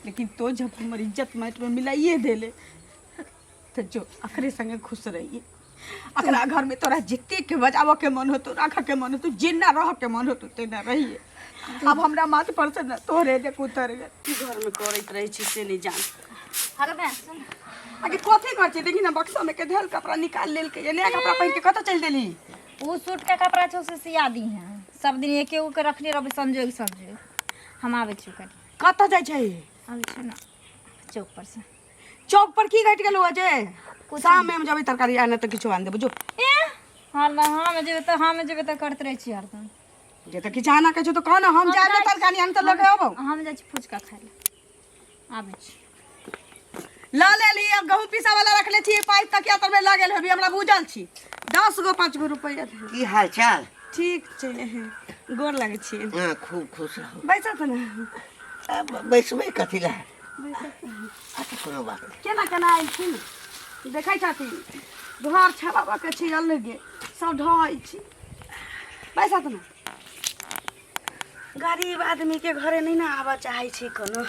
लेकिन तो जब हमर इज्जत माटि में मिलाइए देले तो जो अकरे संगे खुश रहिए। अकरा घर में तोरा जिते के बजाबऽ के मन होतो, राखऽ के मन होतो, जेना रह के मन होतो तेना रहिए। अब हमरा माथ पर से न तोहरे देख उतर गेल। की घर में करैत रहै छी से नहि जान। अरे बहन सुन। आगे कथी कर छी देखी ना, बक्सा में के धयल कपड़ा निकाल लेल के, नया कपड़ा पहिन के कतऽ चलि देली? उ सूट के कपड़ा छौ से सिया दी हैं, सब दिन एके गो के रखने रहबै संजोग संजोग। हम आबै छी कनी। कतऽ जाइ छै? आबै छी ना चौक पर से। चौक पर की घटि गेलौ जे शाम में हम जेबै तरकारी आने तऽ किछो आनि देबौ जो। ए हाँ ना, हम जेबै तऽ हम जेबै तऽ करैत रहै छी हरदम। जे तऽ किछु आना के छौ तऽ कह ना, हम जायब ने तरकारी आन तऽ लऽ के अबौ। हम जाइ छी फुचका खाइ लए, आबै छी। लऽ लेली आ गहूँ पीसा वाला रखले छी, पाइ तकिया तरमे लऽ गेल हेबी, हमरा बुझल छी। 10 गो 5 गो रुपैआ दे। की हाल चाल? ठीक छै, गोर लागै छी। हाँ, खूब खुश रहू। बैसत ने। आब बैसबै कथी लए? अच्छा कोनो बात नहि। केना केना एलखिन देखै छथिन, घर छबाबऽ के छै अलगे, सब ढहै छी। बैसत ने। गरीब आदमी के घरे नहि ने आबऽ चाहै छी कोनो।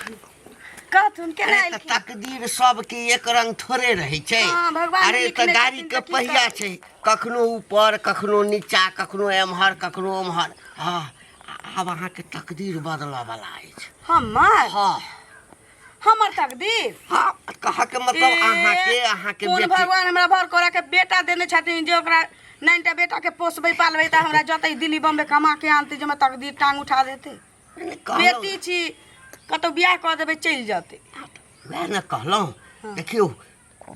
कहथुन केना अरे तऽ एलखिन? तकदीर सबके एक रंग थोड़े रहै छै। हाँ, भगवान अरे लिखने तऽ गाड़ी छथिन के तऽ की पहिया करबै? छै, कखनो ऊपर कखनो नीचा, कखनो एम्हर कखनो ओम्हर। हँ, आब अहाँके तकदीर बदलऽ वाला अछि। हमर? हँ। हमर तकदीर? हँ, कहऽके मतलब ए, अहाँके कोन बेटी। भगवान हमरा भर कोरा के बेटा देने छथिन जे ओकरा 9टा बेटा के पोसबै पालबै तऽ हमरा जतै दिल्ली बम्बे कमा के आनतै जे हमर तकदीर टांग उठा देतै? नहि, कहलहुँ। बेटी छी, कतौ बियाह कऽ देबै चलि जेतै। वएह ने कहलहुँ। देखियौ,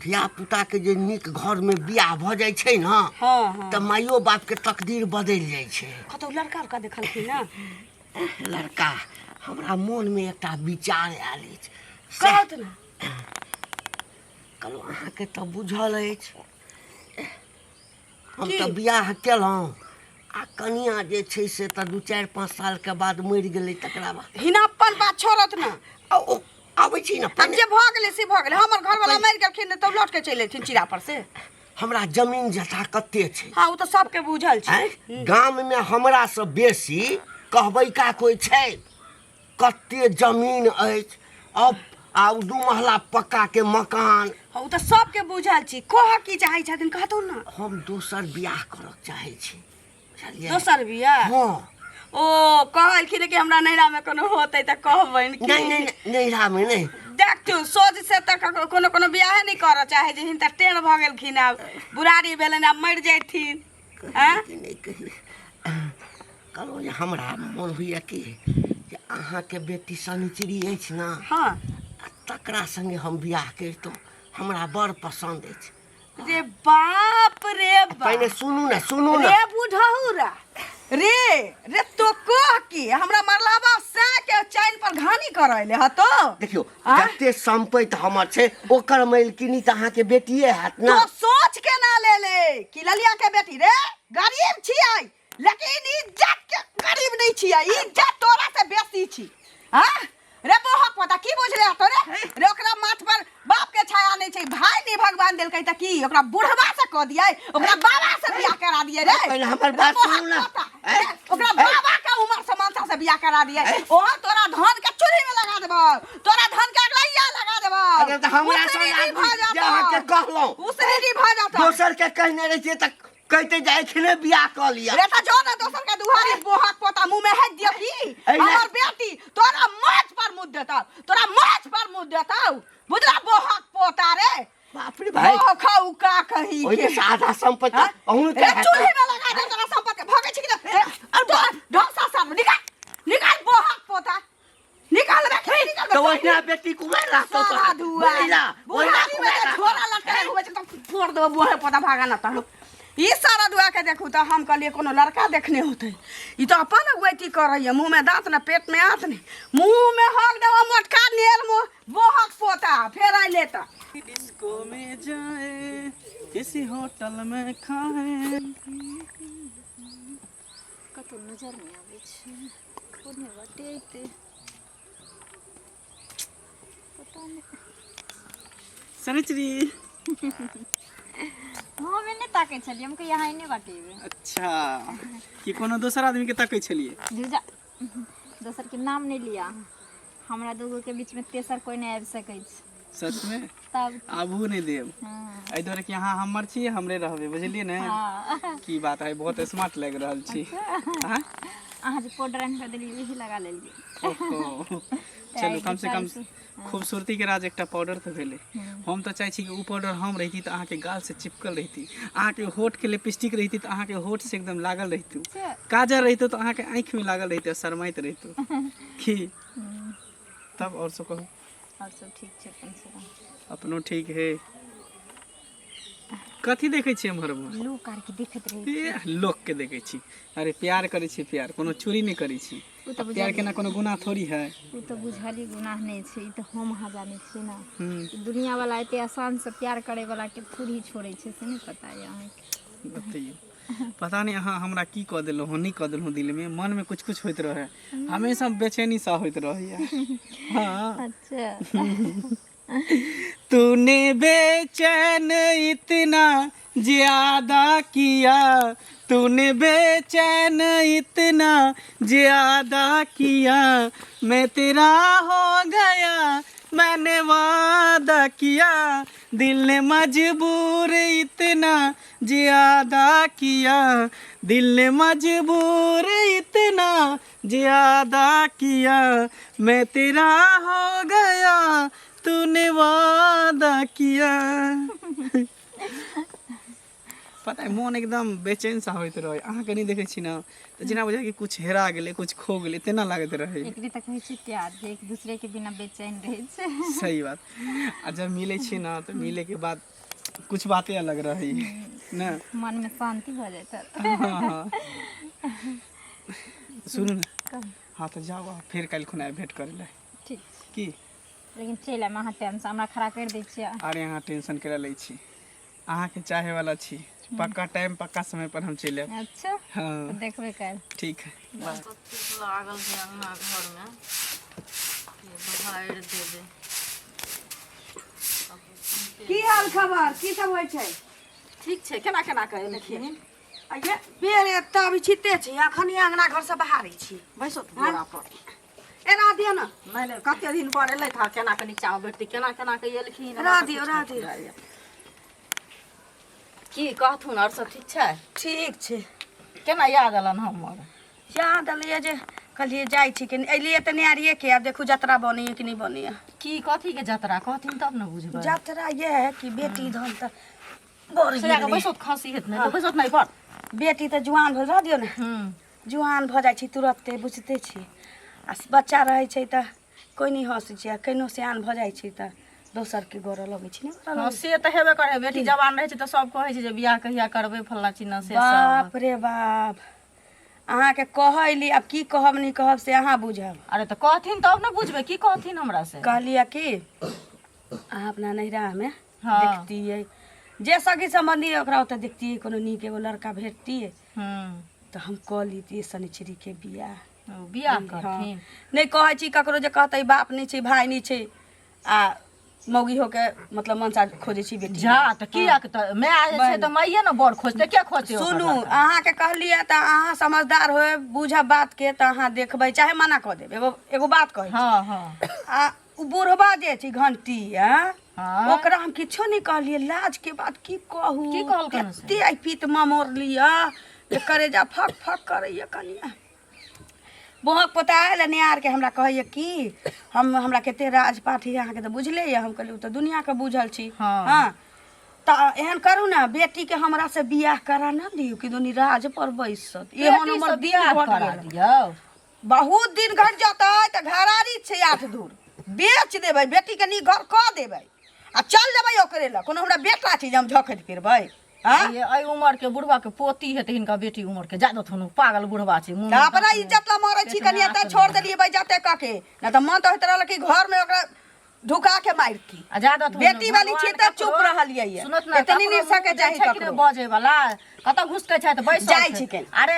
धिया पुताके जे नीक घरमे बियाह भऽ जाइ छै ने हँ तऽ माइयो बापके तकदीर बदलि जाइ छै। कतौ लड़का उड़का देखलखिन ने? लड़का हमरा मोनमे एकटा विचार आयल अछि, सएह कहत ने। कहलहुँ अहाँके तऽ बुझल अछि, हम की? तऽ बियाह केलहुँ आ कनिया जे छै से तऽ 2 4 5 सालके बाद मरि गेलै। तकरा बाद हिना अपन बात छोड़त ने। आ ओ आबै छी ने। आब जे भऽ गेलै से भऽ गेलै। हमर घरवाला मरि गेलखिन तऽ लौट के चलि एलखिन चिड़ा पर से। हमरा जमीन जथा कते छै? हाँ, ओ तऽ सबके बुझल छै। आँय? गाममे हमरासँ बेसी कहबै का कोइ छै? कते जमीन अछि, अब आ ओ 2 महला पक्का के मकान। हाँ, ओ तऽ सबके बुझल छै। कहऽ की चाहै छथिन कहतौ ने। हम दोसर बियाह करऽ चाहै छी, बुझलियै? दोसर बियाह? हँ। ओ कहलखिन कि हमरा नैहरामे कोनो होतै तऽ कहबनि कि? नहि नहि नहि, नैहरामे नहि। देखथुन सोझ से तऽ ककरो कोनो कोनो बियाहे नहि करऽ चाहै छै। हिनका टेढ़ भऽ गेलखिन, आब बुढ़ारी भेलनि, आब मरि जैथिन। आँय? कि नहि कही, कहलहुँ जे हमरा मोन होइए कि जे अहाँके बेटी शनिचरी अछि ने, आ तकरा सङ्गे हम बियाह करितहुँ, हमरा बड़ पसन्द अछि। रे बाप रे बाप। पहिने सुनू ने, सुनू ने। रे बुढ़ौरा रे, रे तो कह की हमरा मरलाबा सै के चैन पर घानी करैले हतो? देखियौ, आँय? जते सम्पति हमर छै ओकर मालकिनी तऽ अहाँके बेटिए हैत ने। तो सोच के ना ले ले कि ललिया के बेटी रे गरीब छियै, लेकिन इज्जत के गरीब नहीं छियै, इज्जत तोरा से बेसी छी। हाँ रे बोहक पता की बुझले हतो रे? रे ओकरा माथ पर बाप के छाया नहीं छै, भाई नहीं भगवान देलकै त की ओकरा बुढ़वा से क दियै, ओकरा बाबा से बियाह करा दियै रे? पहिले हमर रे बात बोहक सुनू ने। पोता, ऐ, रे, ओकरा ऐ। बाबा के उम्र समानता से बियाह करा दियै, ओहो तोरा धन के चूल्ही में लगा देबौ, तोरा धन के अगलैया लगा देबौ। अरे तऽ हमरा उसरी सन भऽ आदमी जे जेतौ। अहाँके कहलहुँ। उसरी भऽ जेतौ। दोसर के कहने रहितियै तऽ कहते जे एखने बियाह कऽ लिअ। रे तऽ जो ने दोसर के दुआरी, बोहक पोता, मुंह में हेज दियो की? अइला। हमर बेटी तोरा माछ पर मुँह देतौ, तोरा माछ पर मुँह देतौ, बुझला बोहक पोता रे? बाप रे भाई। बोह खाऊ का कही ओहिमे के। से आधा सम्पत्ति हाँ? अहूँ के रे हेतै। चूल्ही में लगा दे तोरा सम्पत्ति, भगै छी कि ने? अरे तोरा ढोसा सार निकाल, निकाल बोहक पोता, निकाल रे, निकाल तऽ ओहिना बेटी कुमारि रहतौ सारा तोरा। धुआ ओहिना ओहिना बुढ़ारी में कुमारि जे रहतौ। झोरा लटकाए घुमै छै तऽ फोड़ देबो बोहे पोता, भागा ना तहन। ई सारा दुआ के देखू तऽ हम कहलियै कोनो लड़का देखने होतै, ई तऽ अपन अगुवैती करैया, मुँह में दाँत ने पेट में आँत ने, मुँह में हक देबो मोटका नेल मुँह बोहक पोता। फेर अइले तऽ डिस्को में जाए, किसी होटल में खाए। कतौ नजर नहि आबै छै, कोने बाटे अयतै पता नहि। शनिचरी। हम एने ताकै छलियै, हम कहियै अहाँ एने बाटे एबै। अच्छा, कि कोनो दोसर आदमी के तकै छलियै? झुझा, दोसर के नाम नहि लिअ। हमरा दूगो के बीच में तेसर कोई नहि आबि सकै छै। सच में? तब आबू नहि देब। हँ। एहि दुआरे कि अहाँ हमर छी, हमरे रहबै, बुझलियै ने? हँ। की बात है, बहुत स्मार्ट लागि रहल छी। आँय? अहाँ जे पाउडर आनि कऽ देलियै वही लगा लेलियै। ओहो, चलू कम से कम खूबसूरती के राज एकटा पाउडर तऽ भेलै। हम तऽ चाहै छी कि ओ पाउडर हम रहिती तऽ अहाँके गालसँ चिपकल रहिती, अहाँके होठके लिपस्टिक रहिती तऽ अहाँके होठसँ एकदम लागल रहितू, काजर रहितौ तऽ अहाँके आँखिमे लागल रहितै, शरमाइत रहितू की। तब आओर सब कहू। आओर सब ठीक छै अपन सब। अपनो ठीक है। कथी देखै छियै एम्हर उम्हर? लोक आरके देखैत रहै। ए, लोकके देखै छी। अरे प्यार करै छी, प्यार कोनो चोरी नहि करै छी। ओ तऽ प्यार केना कोनो गुनाह थोड़ी है? ओ तऽ बुझलियै गुनाह नहि छै, ई तऽ हम अहाँ जानै छियै ने। हम्म। ई दुनिया वाला एते आसान से प्यार करे वाला के थोड़ी छोड़ै छै, से नहि पता यऽ अहाँके। बतैयौ, पता नहि अहाँ हमरा की कऽ देलहुँ हँ, नहि कऽ देलहुँ। दिलमे मनमे कुछ कुछ होइत रहै, हमेशा बेचैनी सा होइत रहैया। हाँ। अच्छा। तूने बेचैन इतना ज्यादा किया, तूने बेचैन इतना ज्यादा किया, मैं तेरा हो गया, मैंने वादा किया, दिल ने मजबूर इतना ज्यादा किया, दिल ने मजबूर इतना ज्यादा किया, मैं तेरा हो गया, तूने वादा किया। पता है, मोन एकदम बेचैन सा होइत रहै। अहाँके नहि देखै छी ने तऽ जेना बुझाइ कि कुछ हेरा गेलै, कुछ खो गेलै, तेना लागैत रहै। एकरे तऽ कहै छै प्यार, जे एक दूसरे के बिना बेचैन रहै छै। सही बात। आ जब मिलै छी ने तऽ मिलै के बाद कुछ बाते अलग रहै ने, मन में शांति भऽ जाइत हैत। हाँ, सुनू ने। हाँ तऽ जाउ, अहाँ फेर काल्हि खुना भेंट करै लए। ठीक छै। की लेकिन चलि आयब अहाँ टाइमसँ, हमरा खड़ा करि दै छियै। अरे अहाँ टेंशन करा लै छी, अहाँके चाहे वाला छी, पक्का टाइम पक्का समय पर हम चलि आयब। अच्छा। हाँ। तऽ देखबै काल्हि। ठीक है, बाय। कतेक लागल छै अङ्गना घरमे के बहारि देबै। की हाल खबर, की सब होइ छै? ठीक छै। केना केना कऽ एलखिन? आये बेर एतऽ अभी छिते छी, अखन अङ्गना घर से बहारै छी। बैसो तऽ बोरा पर। एना दिअ ने। नहि नहि, कते दिन पर एलै तऽ केना कऽ नीचाँमे बैठतै? केना केना कऽ एलखिन, हमरा रह तऽ दियौ, किछु रह नहि दियौ। बुझाइए। की कहथुन, आओर सब ठीक छै? ठीक छै। केना याद एलनि हमर? याद एलैए जे कहलियै जाइ छी कि एलियै तऽ निहारिये के आब देखू जतरा बनैए कि नहि बनैए। की कथी के जतरा कहथिन तब ने बुझबै। जतरा ये है कि बेटी धन तऽ बड़ सजा कऽ गेलै। बैसो, खाँसी हेत नहि तऽ बैसत नहि पर। बेटी तऽ जुआन भेल, रह दियौ ने। हूँ। जुआन भऽ जाइ छै तुरत्ते, बुझिते छी, आ बच्चा रहै छै तऽ कोइ नहि हँसै छै, आ केनो सियान भऽ जाइ छै तऽ दोसरके गौरऽ लगै छै ने गौरऽ हँ लगै छै। से तऽ हेबे करै, बेटी जवान रहै छै तऽ सब कहै छै जे बियाह कहिया करबै, फल्लाँ चिल्लाँ से सब। बाप रे बाप, अहाँके कहऽ अयली, आब की कहब नहि कहब से अहाँ बुझब। अरे तऽ कहथिन तब ने बुझबै, की कहथिन हमरा से? कहलियै कि अहाँ अपना नैहरामे हँ। देखतियै जे सगी सम्बन्धी है ओकरा ओतऽ देखतियै, कोनो नीक एगो लड़का भेटतियै हूँ तऽ हम कऽ लितियै शनिचरीके बियाह। ओ बियाह हँ। करथिन? नहि कहै छी ककरो जे कहतै बाप नहि छै, भाय नहि छै, आ मौगी होके मतलब मनसा खोजै छी बेटी। जा तऽ किया के तऽ माय जे छै तऽ माइये ने बड़ खोजतै, के खोजतै ओकर सुनू लड़का? अहाँके कहलियै तऽ अहाँ समझदार होए, बुझब बातके तऽ अहाँ देखबै, चाहे मना कऽ देब। एगो एगो बात कहै छी। हँ हँ। आ उ बुढ़बा जे छै घंटी, आँ हँ। ओकरा हम किछो नहि कहलियै, लाज के बात की कहू। की कहलकन से? एते आइ पीत ममोरलियै जे करेजा फक फक करैया। कनिया बोहक पोता आयल निहार के हमरा कहैया कि हम हमरा कते राजपाट है, अहाँके तऽ बुझले यऽ। हम कहलियै ओ तऽ दुनिआँके बुझल छी। हँ। हँ तऽ एहन करू ने, बेटीके हमरा से बियाह करा ने दियौ कि दुनी राज पर बैसत। एहन बेटी हमर से दिन बियाह घट करा गेल। दियौ। बहुत दिन घट जतै तऽ घरारी छै 8 धूर, बेच देबै, बेटीके नीक घर कऽ देबै आ चल जेबै ओकरे लग। कोनो हमरा बेटा छै जे हम झखैत फिरबै? आँय? ये एहि उमर के बुढ़वा के पोती हेतै हिनका बेटी उमर के, जा देथुन, पागल बुढ़वा छै मुँह तऽ मे अपना दाँत नहि। इज्जत लए मरै छी पेटमे कनिया, तऽ आँख छोड़ नहि। देलियै बैजते कऽ के, नहि तऽ मन तऽ होइत रहल कि घरमे ओकरा ढुका के मारती। आ जा देथुन। बेटी वाली छी भगवान तऽ चुप ककरो- रहलियै ये। सुनत ने, एतनी ककरो निरसा के मुँह दै चाही छै कि नहि ककरो। बजै वाला कतऽ घुसकै छै तऽ बैसल जाइ छै। छिकै। अरे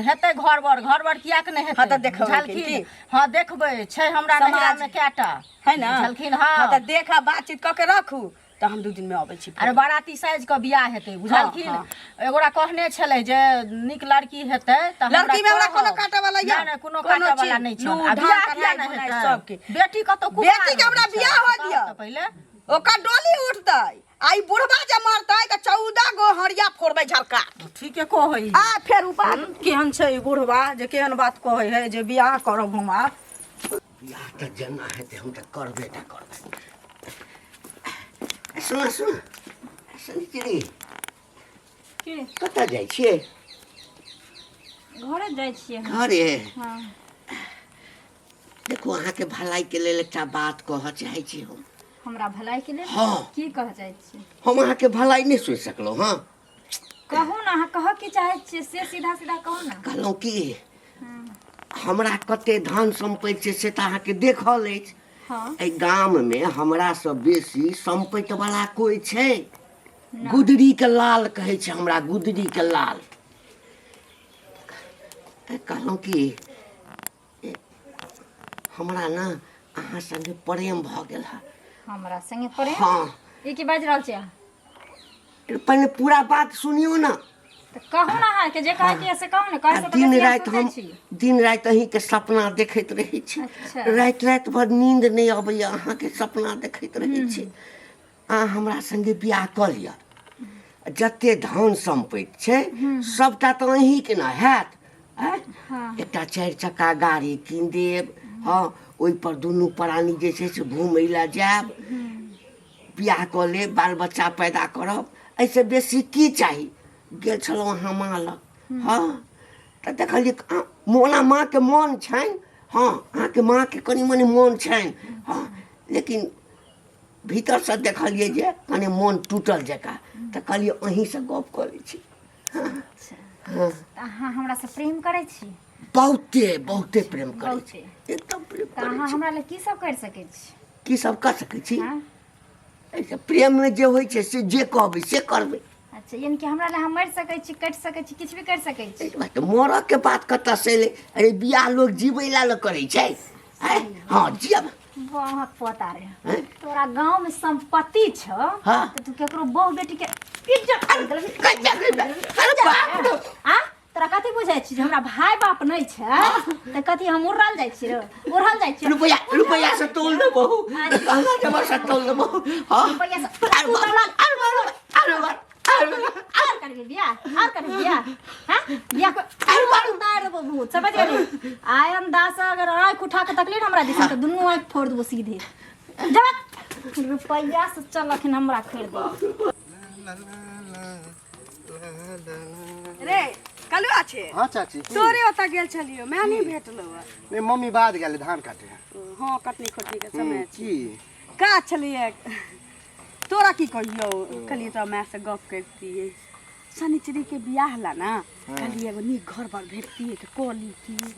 हेतै घर बर, घर बर कियाक नहि हेतै? हँ तऽ देखबै बुझलखिन? की? हँ देखबै, छै हमरा समाज नैहरा मे कएटा है ने? बुझलखिन? हँ हँ तऽ देखा, बातचीत कऽ के राखू तऽ तऽ हम 2 दिन में अबै छी। अरे बाराती साइज के बियाह हेतै, बुझलखिन? हँ। एगोरा कहने छलै जे नीक लड़की हेतै तऽ लड़की में हमरा कहब। कोनो काटे वाला यऽ? नहि, नहि, कोनो कोनो काटे वाला चीज, नहि छै। लू, आ धान, बियाह किया कढ़ाइ, नहि बुनाइ हेतै? सबके। बेटी कतौ कुमार बेटी के हमरा रहै छै। बियाह होय कहब दिअ। तऽ पहिले ओकर डोली उठतै आ ई बुढ़बा जे मरतै तऽ 14 गो हरिया फोड़बै झरका। ठीके कहै आ फेर उपाय केहन छै ई बुढ़बा जे केहन बात कहै है जे बियाह करब हम आब। बियाह तऽ जेना हेतै हम तऽ करबे टा करबै। सुन सुन शनिचरी, की? कतऽ जाइ छियै? घरे जाइ छियै हम। घरे? हँ। देखू, अहाँके भलाइके लेल एकटा बात कहऽ चाहै छी हम। हमरा भलाई के लेल? हँ। की कहऽ चाहै छियै? हम अहाँके भलाई नहि सोचि सकलहुँ। हँ, कहू ने, अहाँ कहऽ की चाहै छियै से सीधा सीधा कहू ने। कहलहुँ कि हमरा कते धन सम्पत्ति छै से तऽ अहाँके देखल अछि। हँ। एहि गाममे हमरासँ बेसी सम्पत्ति वाला कोइ छै? गुदरी के लाल कहै छै हमरा, गुदरी के लाल। कहलहुँ कि हमरा ने अहाँ संगे प्रेम भऽ गेल है। हमरा संगे प्रेम? हँ। ई की बाजि रहल छियै अहाँ? पहिने पूरा बात सुनियौ ने। तऽ कहू ने, अहाँके जे कहै के से कहू ने। कहै आ से तऽ दिन बेसी हम राति सोचै हम छी। दिन राति अहीँके सपना देखैत रहै छी। अच्छा। राति राति भर नींद नहि अबैया, अहाँके सपना देखैत रहै छी। अहाँ हमरा संगे बियाह कऽ लिअ। जते धन सम्पत्ति छै सबटा तऽ अहीँके ने हैत। आँय? हँ। एकटा 4 चक्का गाड़ी कीन देब। हँ, ओहिपर दुनू प्राणी जे छै से घूमै लए जायब। बियाह कऽ लेब, बाल बच्चा पैदा करब, एहिसँ बेसी की चाही? गेल छलहुँ अहाँ माँ लग। हँ, तऽ देखलियै ओना माँके मोन छनि। हँ, अहाँके माँके कनि मनि मोन छनि। हँ, लेकिन भीतरसँ देखलियै जे कनि मोन टूटल जकाँ, तऽ कहलियै अहीँसँ गप कऽ लै छी। अच्छा। हँ। तऽ अहाँ हमरासँ प्रेम करै छी? बहुते बहुते प्रेम करै छी। बहुते? एकदम प्रेम तऽ करै अहाँ छी। हमरा लए की सब करि सकै छी? की सब कऽ सकै छी? हँ। एहिसँ प्रेममे जे होइ छै से जे कहबै से करबै। अच्छा, यानी कि हमरा लए अहाँ मरि सकै छी, कटि सकै छी, किछु भी करि सकै छी? एहि बात मरऽके बात कतऽसँ एलै? अरे बियाह लोक जीबै लए ने करै छै। आँय? हँ, जियब। वाह पोता रे, हैं? तोरा गांव में संपत्ति छौ। हाँ। तो तू केकरो बहु बेटी के इज्जत कर देलही। अरे बाप रे। आ तोरा कथी बुझाइ छी जे हमरा भाय बाप नहि छै तऽ कथी हम उड़ल जाइ छी रे, उड़ल जाइ छी? रुपैआ रुपैआ से तोल दे बहू, गंगा जमा से तोल दे बहू। हाँ। रुपैआ से अरे बाप, अरे बाप, अरे बाप, अरे बाप। आर करबी बियाह, आर करबी बियाह? हाँ, बियाह को अरे बाप। उतार देबो भूत, समझ गेली? आय अंदाज से अगर आँख उठा के तकली ने हमरा दिस तऽ दुनू आँख फोड़ देबो सीधे। जा रुपैआ से चल अखन हमरा खरीद दे। रे कलुआ छै। हाँ चाची, की? तोरे ओतऽ गेल छलियो, माय नहि भेटलो। नहीं, मम्मी बाद गेलै धान काटे। हँ, कटनी खोटनी के समय छै। की काज छलैए तोरा? की कहियौ, कहलियै तोरा माय से गप करितियै शनिचरी के बियाह ला ना। कहलियै एगो नीक घर बर भेटतियै तऽ कऽ लितियै।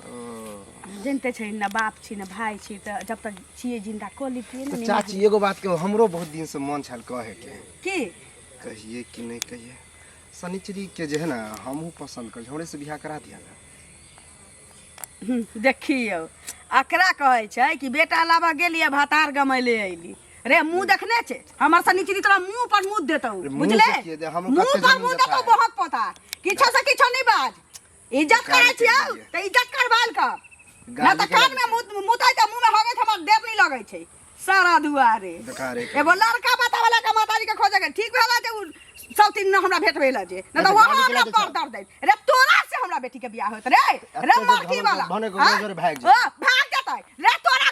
जनिते छै ने, बाप छी ने भाय छी, तऽ जब तक छियै जिंदा कऽ लितियै तऽ ने। चाची, एगो बात के हमरो बहुत दिन से मन छल कहे के। की? कहिए कि नहीं कहिए, शनिचरी के जे है ना हमहूँ पसंद कर, हमरे से बियाह करा दिया ना। देखियौ, एकरा कहै छै कि बेटा लाबऽ गेलियै भतार गमैले अयली। रे मुँह देखने छै हमर शनिचरी? तोरा मुँह पर मुँह देतौ। रे, मुँह बुझले? से किए दे? हम मुँह कते पर जमीन मुँह जथा देतौ। है। बहुत पोता किछो से किछो नहीं बाज। इज्जत गाली करै के छियौ लिए। तऽ इज्जत करबाल कर ना। गाली तऽ के कान में मुँह मुतै तऽ मुँह में हगै हमर देर नहीं लगै छै सारा दुआरे। बेकारे के। एगो लड़का बतावला के माताजी के खोजे के ठीक भेला जे उ सब तीन हमरा भेट भेल जे न तऽ गाली वहाँ के हमरा लऽ पर दर दैत रे। तोरा से हमरा बेटी के बियाह होत रे रे एते जे मरकी भने- वाला? भने हाँ? गोरे भागि जेतै। ओ, भाग जेतै रे तोरा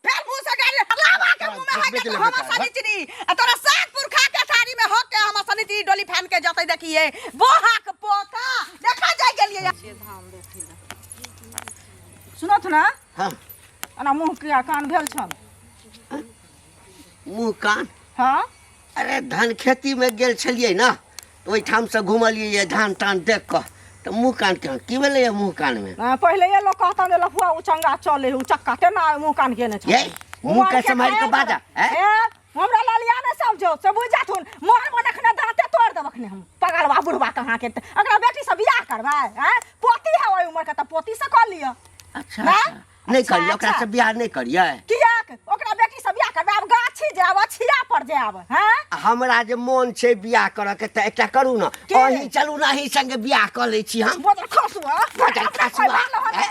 फेर मुंह से गाली लावा के मुंह में देखबे हक के लेबै हमर तार, हट। सनिचरी आ तोरा सात पुरखा के थारी में हक के हमर सनिचरी डोली फान के जतै। देखिए बोहाक पोता देखा जाय गेलिए। धान देखै लए। सुनत ना? हाँ। एना मुँह किया कान भेल छल? मुँह कान? हाँ। अरे धान खेतीमे गेल छलियै ने, तऽ ओहिठामसँ घुमलियै ये धान तान देख कऽ, तऽ मुँह कान के की भेलैए मुँह कानमे? हाँ, पहिले ये लोग कहता जे लफुआ उचंगा चले है, उचक्का तेना मुँह कान केने छल। ये मुँह के सम्हारि कऽ बाजा। ए हमरा ललिया ने समझो से बुझ जाथुन मोहन मन अखने दांते तोड़ देब अखने हम पगलवा बुढ़वा कहाँ के। अगला बेटी से बियाह करबै? हैं, पोती है ओहि उम्र के तऽ पोती से कऽ लिअ। अच्छा। ना? अच्छा, नहि अच्छा, करियै ओकरा अच्छा। से बियाह नहि करियै? कियाक ओकरा बेटी से बियाह करबै? आब गाछी जायब अछिया पर। पर जायब हैं हमरा जे मोन छै बियाह करऽ के तऽ एकटा करू ने के? अहीं चलू ने अहीं संगे बियाह कऽ लै छी हम बजर खसुआ बजर खसुआ।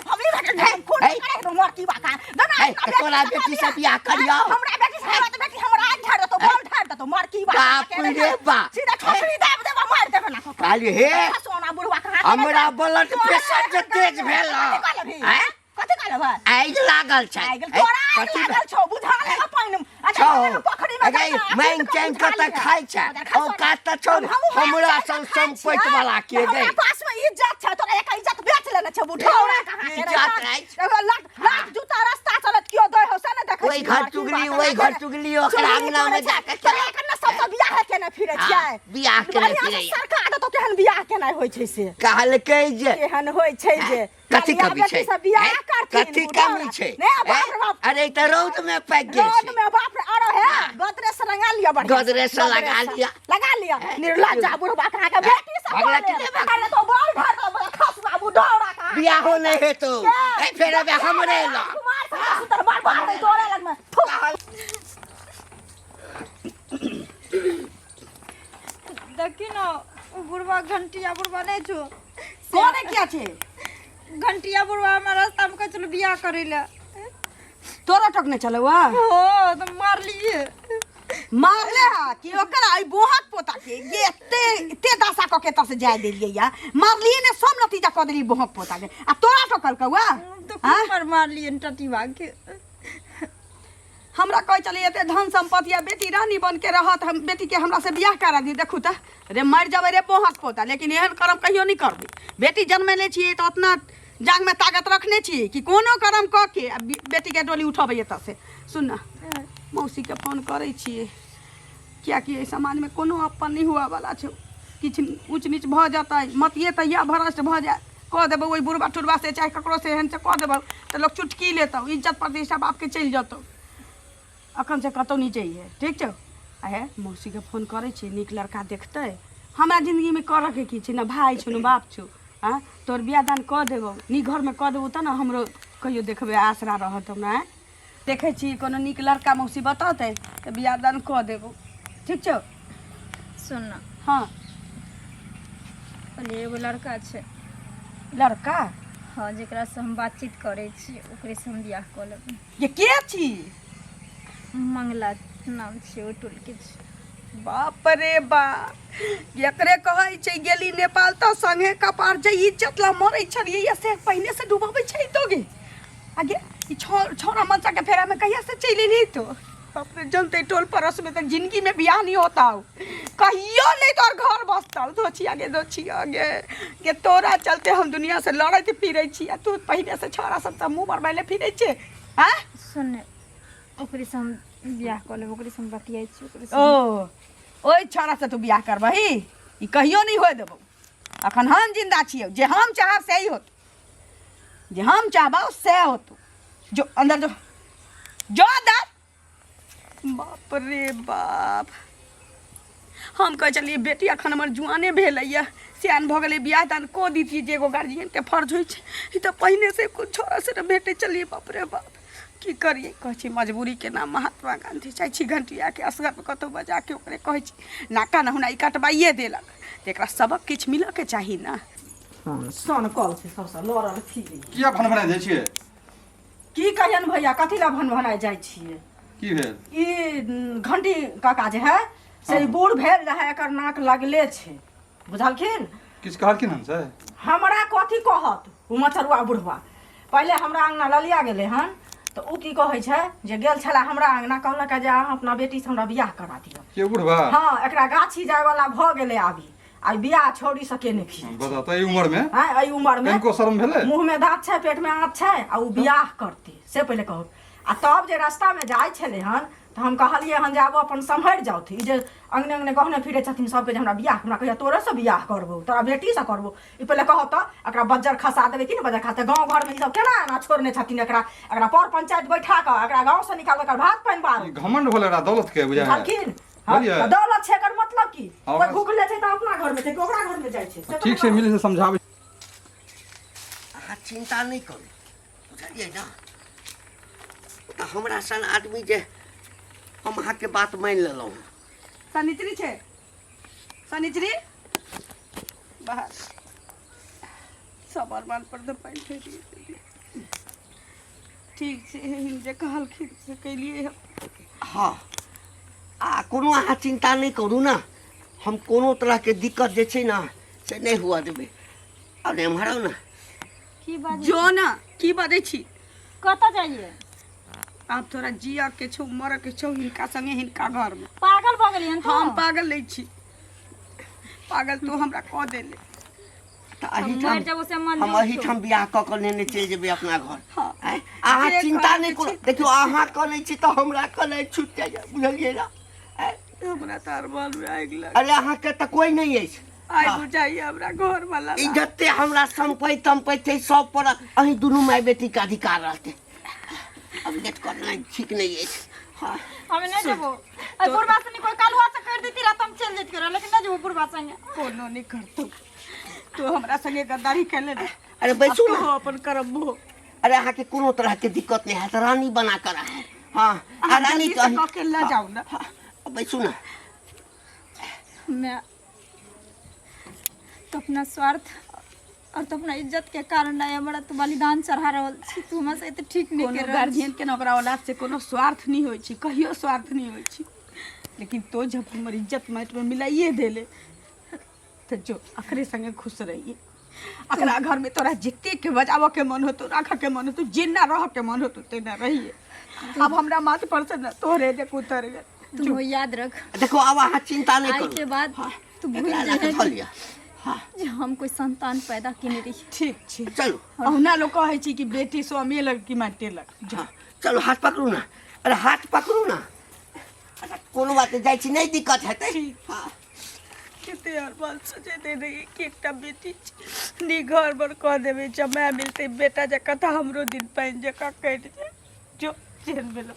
हम ई भेटल खून हे? करे तो मर की बाका दना हे, तऽ तोरा बेटी से बियाह करियौ। हमरा बेटी से हमरा बेटी हमरा आग झाड़ देतो बॉल झाड़ देतो मर की बाका बाप रे बाप। सीधा ठोकरी दाब देबा मार देबे ना कहलियै हे सोना बुढ़वा कहाँ हमरा ब्लड प्रेशर जे तेज भेल हँ? कथी कहले भाई आगि लागल छै आगि तोरा आगि कथी लागल छौ बुझा ले पानि अच्छा छौ पोखरी में अरे मांगि चांगि कऽ तऽ खाइ छै औकात तऽ छौ ने। हमरा सन सम्पति वाला के गई हमरा पास में इज्जत छै तोरा एक इज्जत बेच लेने छै बुढ़ौरा कहाँ के इज्जत अछि। एगो लात लात जूता रास्ता चलत कियो दै हो से ने देखै ओहि घर चुगली ओहि घर चुगली ओकरा अंगना में जाके तोरा एक ने सब बियाह केने फिरै हाँ, छियै बियाह केने बढ़िआँ से फिरैया। सरकार देतौ केहन बियाह केनाइ होइ छै से कहलकै जे केहन होइ छै जे कथी ललिया कमी बेटी छै से बियाह हैं? करथिन कथी बुढ़ौरा। कमी छै ने बाप हैं? रे बाप अरे ई तऽ रौद में पाकि गेल रोड छै में बाप रे अरे हे गोदरेज से रंगा लिया बढ़िया गोदरेज से लगा लिया। लगा लिया निर्लज्जा बुढ़वा कहाँ के बेटी से भगला बोले कि नहीं भगला? अरे तो बोल ढार दो खस बाबू डोरा कहाँ बियाहो नहि हेतौ ए फेर अबे हमरे लग कुमार से सुतर बार बार नहीं तोरे लग में थू। देखी न ओ बुढ़वा घंटिया बुढ़वा नहीं छो कोने किया छै घंटिया बुढ़वा हमरा रास्ता में कहै छलो बियाह करै लए तोरा टोकने चलो वा हो तऽ मारलिए मारले हा कि ओकरा आई बोहक पोता के ये एते एते दशा क के तसे जाय देलियै या मारलिए ने सब नतीजा क देली बोहक पोता के आ तोरा टोकल कौआ तऽ हाँ? खूब मार मारलिए टटीबा के हमरा कहै छलै एते धन सम्पत्ति आ बेटी रानी बन के रहत हम बेटी के हमरा से बियाह करा दी देखू तऽ रे मरि जेबै रे बोहक पोता लेकिन एहन करम कहियो नहि करबै बेटी जन्मेले छियै तऽ ओतना जांग में ताकत रखने छियै कि कोनो करम कऽ के आ बेटी के डोली उठबै एतऽ से सुन ना मौसीके फोन करै छियै किएकि एहि समाजमे कोनो अपन नहि हुअवला छै किछु ऊँच नीच भऽ जेतै मतिए तऽ इएह भ्रष्ट भऽ जायत कऽ देबै ओहि बुढ़बा टुढ़बा से चाहे ककरो से एहन से कऽ देबै तऽ लोक चुटकी लेतौ इज्जत प्रतिष्ठा बापके चलि जेतौ अखन से कतहु नहि जइहे ठीक छौ आ हे मौसीके फोन करै छी नीक लड़का देखतै हमरा जिन्दगीमे करऽके की छै ने भाय छौ ने बाप छौ आँय तोहर बियाह दान कऽ देबौ नीक घरमे कऽ देबौ तब ने हमरो कहियो देखबै आसरा रहत हमरा आँय देखै छी कोनो नीक लड़का मौसी बतौतै तऽ बियाह दान कऽ देबौ ठीक छौ सुन न हँ कहलियै एगो लड़का छै लड़का हँ जेकरासँ हम बातचीत करै छी ओकरेसँ हम बियाह कऽ लेबै ये के छी मंगला नाम छै ओहि टोलके छै बाप रे बाप एकरे कहै छै गेली नेपाल तऽ संगे कपार जे इज्जत ला मरै छलियै या से पहिने से डुबाबै छै तो गे आगे ई छौड़ा मनसा के फेरा में कहिया से चलि एलही तो अपने जनते टोल पड़ोस में तो जिंदगी में बियाह नहीं होता हो कहियो नहीं तोर घर बसता दोछी आगे दोछी आगे के तोरा चलते हम दुनिया से लड़ैत फिरै छी आ तू पहिने से छौड़ा सब तऽ मुँह मरबैले फिरै छै आँय सुन ओकरे से हम बियाह कऽ लेब ओकरे से हम बतियाइ छी ओकरे से ओ ओहि छौड़ा से तू बियाह करबही ई कहियो नहीं होय देबौ अखन हम जिंदा छियौ जे हम चाहब से ही होत जे हम चाहबौ से होतौ जो अंदर जो जो अंदर बाप रे बाप हम कहै छलियै बेटी अखन हमर जुआने भेलैए सियान भऽ गेलै बियाह दान कऽ दितियै जे एगो गार्जियनके फर्ज होइ छै ई तऽ पहिनेसँ कुछ छोड़ा से भेटै छलियै बाप रे बाप की करियै कहै छी मजबूरीके नाम महात्मा गाँधी जाइ छी घंटियाके असगर कतहु बजाके ओकरे कहै छी नाका नहुना ई कटबाइए देलक तऽ एकरा सबक किछु मिलऽके चाही ने सन कल छै सबसँ लड़ल फिरी किया भनभनाइ जाइ छियै की कहियन भैया कथी लए भनभनाइ जाइ छियै की भेल ई घंटी काका जे है से ई बूढ़ भेल रहै एकर नाक लगले छै बुझलखिन किछु कहलखिन हन से हमरा कथी कहत ओ मचरुआ बुढ़वा पहिले हमरा अङ्गना ललिया गेलै हन तऽ ओ की कहै छै जे गेल छलै हमरा अङ्गना कहलक जे अहाँ अपना बेटीसँ हमरा बियाह करा दिअ के बुढ़वा हँ एकरा गाछी जायवला भऽ गेलै आबी आ बियाह छौड़ी से केने फिरै बताउ तऽ एहि उम्र में आँय एहि उमर में कनिको शर्म भेलै मुँह में दाँत छै पेट में आँत छै आ ओ बियाह करतै से पहिले कहू आ तब जे रास्ता में जाइ छलै हन तऽ हम कहलियै हन जे आब अपन सम्हरि जाउथ ई जे अङ्गने अङ्गने गहने फिरै छथिन सबके जे हमरा बियाह हमरा कहिया तोरेसँ बियाह करबौ तोरा बेटीसँ करबौ ई पहिले कहौ तऽ एकरा बज्जर खसा देबै कि ने बज्जर खसा गाँव घरमे ई सब केना एना छोड़ने छथिन एकरा एकरा पर पंचायत बैठा कऽ एकरा गाँवसँ निकाल एकर भात पानि बारू ई घमंड भेलै एकरा दौलत के बुझाइ है बुझलखिन हँ, बुझलियै? तऽ दौलत छै एकर मतलब की हँ, कोइ भूखले छै तऽ अपना घरमे छै कि ओकरा घरमे जाइ छै से तऽ ठीक छै मिलै से समझाबै अहाँ चिन्ता नहि करू बुझलियै ने तऽ हमरा सन आदमी जे हम अहाँके बात मानि लेलहुँ। शनिचरी छै, शनिचरी बाहर सब अरमान पर तऽ पानि फेर ठीक छै, एहन जे कहलखिन से केलियै हम। हँ, आ कोनो अहाँ चिन्ता नहि करू ने, हम कोनो तरहके दिक्कत जे छै ने से नहि हुअ देबै। आब एम्हर आउ ने। की बाजै जो ने, की बजै छी? कतऽ जाइए? आब तोरा जियऽ के छौ मरऽ के छौ हिनका संगे हिनका घर में। पागल भऽ गेलियन तू? हम पागल नहीं छी, पागल तो हमरा कऽ देले। तऽ हम एहिठाम मरि जेबो से मंजूर हम छौ। एहिठाम बियाह कऽ कऽ लेने चलि जेबै अपना घर। हँ। आँय, अहाँ जे चिन्ता करैके नहि करू। छै। देखियौ, अहाँ कनै छी तऽ हमरा कनै छूटि जाइए, बुझलियै ने? आँय, हमरा तऽ अरमान में आगि लग। अरे अहाँके तऽ कोइ नहि अछि। आइ बुझाइए हमरा घर वाला। ई जते हमरा सम्पति तम्पति छै सब पर अहीं दुनू माय बेटीके अधिकार रहतै। अब लेट करनाइ ठीक नहि अछि। हँ, हम नहीं जेबो। अरे बुढ़बा से कोई कालुआ से कर देती रहा तो हम चल जैती रहा, लेकिन नहीं जेबो बुढ़बा संगे। कोनो नहीं करतौ, तू हमरा संगे गद्दारी कैले ने। अरे बैसू अब ने। तो अपन करम भो। अरे अहाँके कोनो तरहके दिक्कत नहि हैत, रानी बना कऽ राखब। हँ, आ अहाँ रानी जल्दी से कऽ के लऽ जाउ ने। हँ, बैसू ने। मैं तो अपना स्वार्थ और तो अपना इज्जत के कारण नहीं हमरा तो बलिदान चढ़ा रहल छी, तू हमरा से एते ठीक नहीं कोनो कर रहल छी। गार्जियन के ने ओकरा औलाद से कोनो स्वार्थ नहीं होइ छै, कहियो स्वार्थ नहीं होइ छै, लेकिन तो जब हमर इज्जत माटि में मिलाइए देले तो जो अकरे संगे खुश रहिए। अकरा घर में तोरा जते के बजाबऽ के मन होतो, राखऽ के मन होतो, जेना रहऽ के मन होतो तेना रहिए। अब हमरा माथ पर से न तोहरे जे उतर गेल। तू याद रख। देखो, आब अहाँ चिन्ता नहि आइ करू। के बाद तू भूल एकरा लए कऽ जइहे धऽ लिअ। हँ, जे हम कोई संतान पैदा केने रही। ठीक छै, चलू। अहुना लोग कहै छै कि बेटी स्वामी लग कि माटे लग। हँ, चलू, हाथ पकड़ू ने। अरे हाथ पकड़ू ने। अच्छा, कोनो बात नहि, जाइ छी, नहि दिक्कत हेतै। ठीक। हँ, कते अरमान सोचैत रहियै कि एकटा बेटी छै, नीक घर बर कऽ देबै, जमाय मिलतै, बेटा जकाँ तऽ हमरो दिन पानि जकाँ कटि जाय। जो जेहन भेलो।